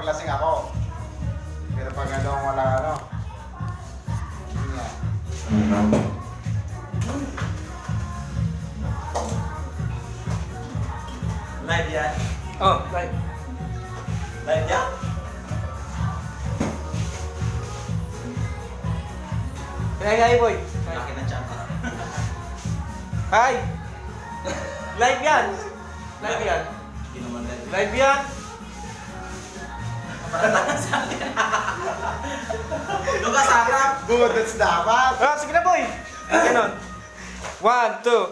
pag lasing ako. Pero pag ano, wala ano. Yun nga. Live yan? Oh, live. Live yan? Hi, hi, boy. Laki ng tiyan ko. Hi! Live yan! Live yan. Hindi naman live. Live yan! Parang sa akin. Doon ka sa harap. Budots dapat! Ah, sige na, boy! Ganon. One, two.